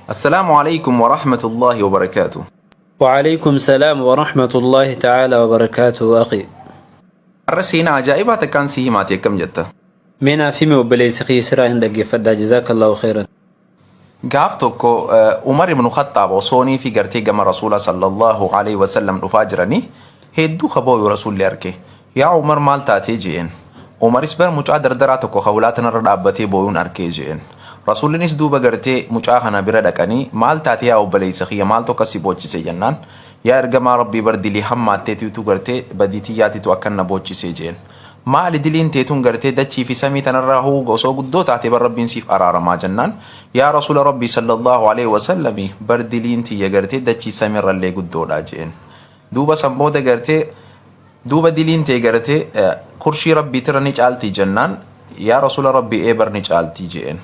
Assalaamu alaikum wa rahmatullahi wa barakaatu. وعليكم السلام ورحمة الله تعالى وبركاته أخي. Har'a seenaa ajaa'ibaa takkaan si himaati, akkam jetta? Mee naaf himi obboleessi kiyya, siraa hin dhaggeeffadhaa. جزاك الله خيرا. Gaaf tokko Umar ibn Khattaab osoonii fi gartee gama Rasuula صلى الله عليه وسلم dhufaa jiranii hedduu kabooyu Rasuulli arke. Yaa Umar, maal taatee je'een. Umaris bar mucaa dardaraa tokko hawlaa tanarra dhaabbatee booyuun arkee je'een. Rasuullinis duuba gartee mucaa kana bira dhaqanii, maal taate yaa obboleessa kiyya, maaltu akkas si boochise jennaan, yaa ergamaa Rabbii, bar dilii hammaatteetitu gartee badii tiyyaatitu akkan na boochise jeen. Maali diliin teetun gartee dachii fi samii tanarraa huu osoo guddoo taate bar Rabbiin siif araaramaa jennaan, yaa Rasuula Rabbii صلى الله عليه وسلم, bar diliin tiyya gartee dachii samiirrallee guddoodha jeen. Duuba san booda gartee duuba diliin tee gartee kurshii Rabbiitirra ni caaltii jennaan, yaa Rasuula Rabbii, ee bar ni caaltii jeen.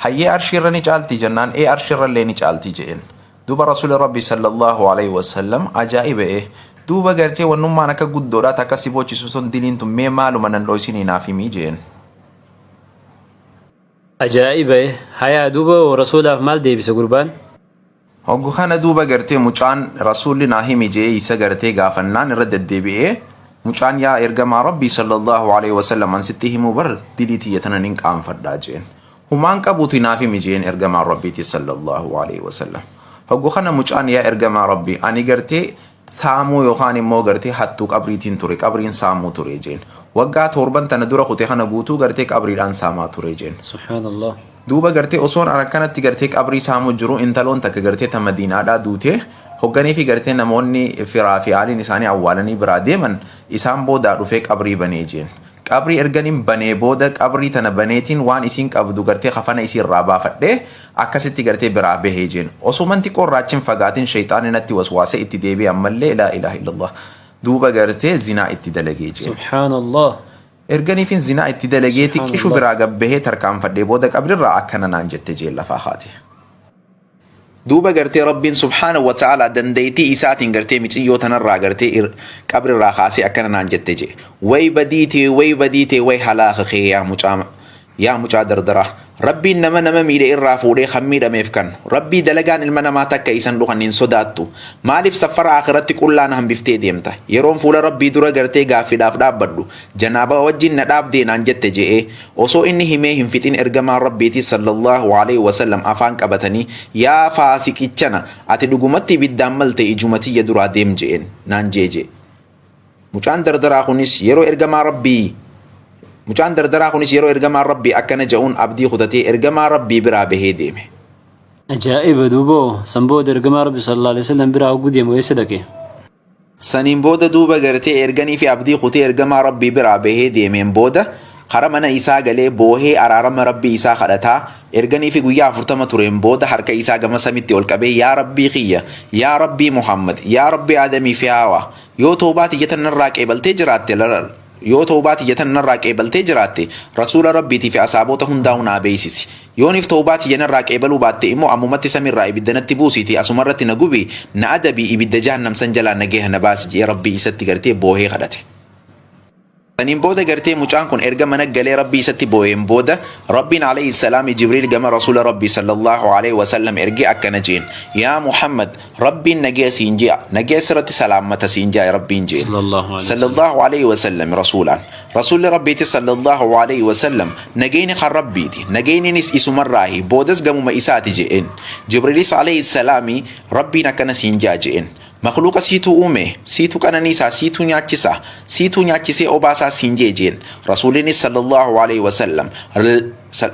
Hayyee, arshiirra ni caaltii jennaan, ee arshiirrallee ni caaltii jeen. Duuba Rasuula Rabbii صلى الله عليه وسلم, ajaa'iba, ee duuba gartee wannummaan akka guddoodha takka si boochisu sun diliin tun mee maaluma, nan dhoysinii naaf himii jeen. Ajaa'iba! Hayaa, duuba rasuulaaf maal deebise gurbaan? Hoggu kana duuba gartee mucaan Rasuulli naa himi jee isa gartee gaafannaan irra deddeebi'ee mucaan, yaa ergamaa Rabbii صلى الله عليه وسلم, an sitti himuu bar dilii tiyya tana nin qaanfadhaa jeen. Humaan qabuuti naaf himi jeen ergamaa Rabbiiti صلى الله عليه وسلم. Hoggu kana mucaan, yaa ergamaa Rabbii, ani gartee saamuu yookaan immoo gartee hattuu qabriitiin ture, qabriin saamuu ture jeen. Waggaa 7 tana dura kute kana guutuu gartee qabriidhaan saamaa ture jeen. سبحان الله. Duuba gartee osoon an akkanatti gartee qabrii saamuu jiru intaloon takka gartee ta Madiinaadhaa duute. Hogganii fi gartee namoonni firaa fi aaliin isaanii awwaalanii biraa deeman, isaan boodaa dhufee qabrii banee jeen. Qabrii erganiin banee booda qabrii tana baneetiin waan isiin qabdu gartee kafana isii irraa baafadhee akkasitti gartee biraa bahee jeen. Osuman xiqqoo irraa fagaatiin shayxaanni natti waswaasee itti deebi'e ammallee, لا إله إلا الله, duuba gartee zinaa itti dalagee jeen. سبحان الله. Erganiifin zinaa itti dalagee xiqqishu biraa gabbahee tarkaanfadhee booda qabrirraa akkana naan jette jeen lafaa haati. Duuba gartee Rabbiin سبحانه وتعالى dandeettii isaatiin gartee miciyyoo tanarraa gartee qabrirraa kaasee akkana naan jette jee. Way badiitee, way badiitee, way halaaka kee, yaa mucaa, yaa mucaa dardaraa. Rabbiin nama nama miidhe irraa fuudhee kan miidhameef kan Rabbii dalagaan ilma namaa takka isan dhukan hin sodaattu. Maaliif saffara akhiratti qullaan hambiftee deemta? Yeroon fuula Rabbii dura gartee gaaffiidhaaf dhaabbadhu janaabaa wajjin na dhaabdee naan jette je'ee osoo inni himee hin fixin ergamaan Rabbiitii صلى الله عليه وسلم afaan qabatanii, yaa faasiqichana, ati dhugumatti ibiddaan malte, ijuma tiyya duraa deem je'een naan jee jee. Mucaan dardaraa kunis yeroo ergamaa Rabbii Mucaan dardaraa kunis yeroo ergamaan Rabbii akkana ja'uun abdii kutatee ergamaa Rabbii biraa bahee deeme. Ajaa'iba! Duuba san booda ergamaa Rabbi صلى الله عليه وسلم biraa hogguu deemu eessa dhaqe? Saniin booda duuba gartee erganii fi abdii kutee ergamaa Rabbii biraa bahee deemeen booda kara mana isaa galee boohee araarama Rabbii isaa kadhataa erganii fi guyyaa 40 tureen booda harka isaa gama samitti ol qabee, yaa Rabbii kiyya, yaa Rabbii Muhammad, yaa Rabbii Aadamii fi Haawaa, yoo toobaa tiyya tan narraa qeebaltee jiraatte, yoo toobaa tiyya tan narraa qeebaltee jiraatte, Rasuula Rabbiitii fi asaabota hundaa'u naa beeksisi. Yooniif toobaa tiyya narraa qeebaluu baatte immoo ammumatti samiirraa ibidda natti buusiitii asumarratti na gubii, na adabii, ibidda jahannam san jalaa nageeha na baasi jedhee Rabbii isatti gartee boohee kadhate. Saniin booda gartee mucaan kun erga mana galee Rabbii isatti boo'een booda Rabbiin عليه السلام Jibriil gama Rasuula Rabbii صلى الله عليه وسلم ergee akkana jeen: yaa Muhammad, Rabbiin nagaya siin ji'a, nagaya sirratti salaammata siin ji'a Rabbiin jeen. صلى الله عليه صلى الله عليه وسلم rasuulaan. Rasuulli Rabbiiti صلى الله عليه وسلم, nagayni kan Rabbiiti, nagayninis isumarraahi, boodas gamuma isaati je'een. Jibriilis عليه السلام, Rabbiin akkana siin ji'a je'een. Makluuqa siitu uume, siitu qananiisaa, siitu nyaachisaa, siitu nyaachisee obaasaa siin jee jeen. Rasuulinis صلى الله عليه وسلم,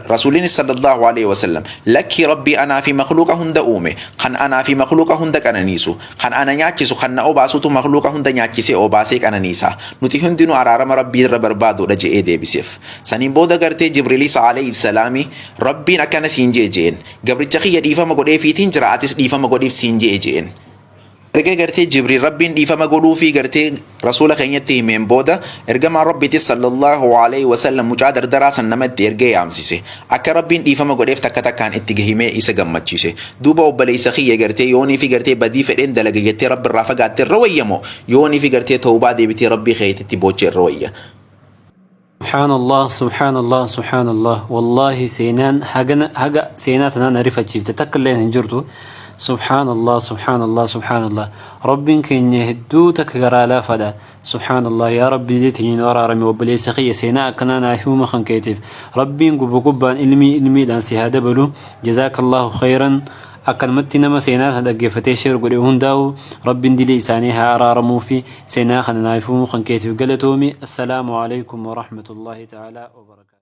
Rasuulinis صلى الله عليه وسلم, lakkii, Rabbii anaa fi makluuqa hunda uume, kan anaa fi makluuqa hunda qananiisu, kan ana nyaachisu, kan na obaasutu makluuqa hunda nyaachisee obaasee qananiisa. Nuti hundinuu araarama Rabbii irra barbaaduudha je'ee deebiseef. Saniin booda gartee Jibriilis عليه السلام, Rabbiin akkana siin jee jeen. Gabricha kiyya dhiifama godhee fiitiin jira, atis dhiifama godhiif siin jee jeen. Erga gartee Jibriil Rabbiin dhiifama godhuu fi gartee Rasuula keenyatti himeen booda ergamaan Rabbiitis صلى الله عليه وسلم mucaa dardaraa san nama itti ergee yaamsise. Akka Rabbiin dhiifama godheef takka takkaan itti himee isa gammachiise. Duuba obboleessa kiyya, gartee yoonii fi gartee badii fedheen dalaga jettee Rabbi irraa fagaatte irra wayyamoo yoonii fi gartee tawbaa deebitee Rabbii keetitti boochee irra wayya? Subhaanallah Subhaanallah Subhaanallah Wallaahi seenaan hagana haga seenaa tanaan na rifachiifte takka illeen hin jirtu Subhaanallah Subhaanallah Subhaanallah Rabbiin keenya hedduu takka garaa laafaadha Subhaanallah yaa Rabbi dilii teenya nu araarami obboleessa kiyya seenaa akkanaa naa himuma kan keetiif Rabbiin gubba gubbaan ilmii ilmiidhaan si haa dabalu Jazaakallahu khayran Akkanumatti nama seenaa kana dhaggeeffatee share godhe hundaa'u Rabbiin dilii isaanii haa araaramuufi seenaa kana naaf himuu kan keetiif galatoomi. Assalaamu Aleykum Warahmatullaahi Ta'aalaa Wabarakaatuh.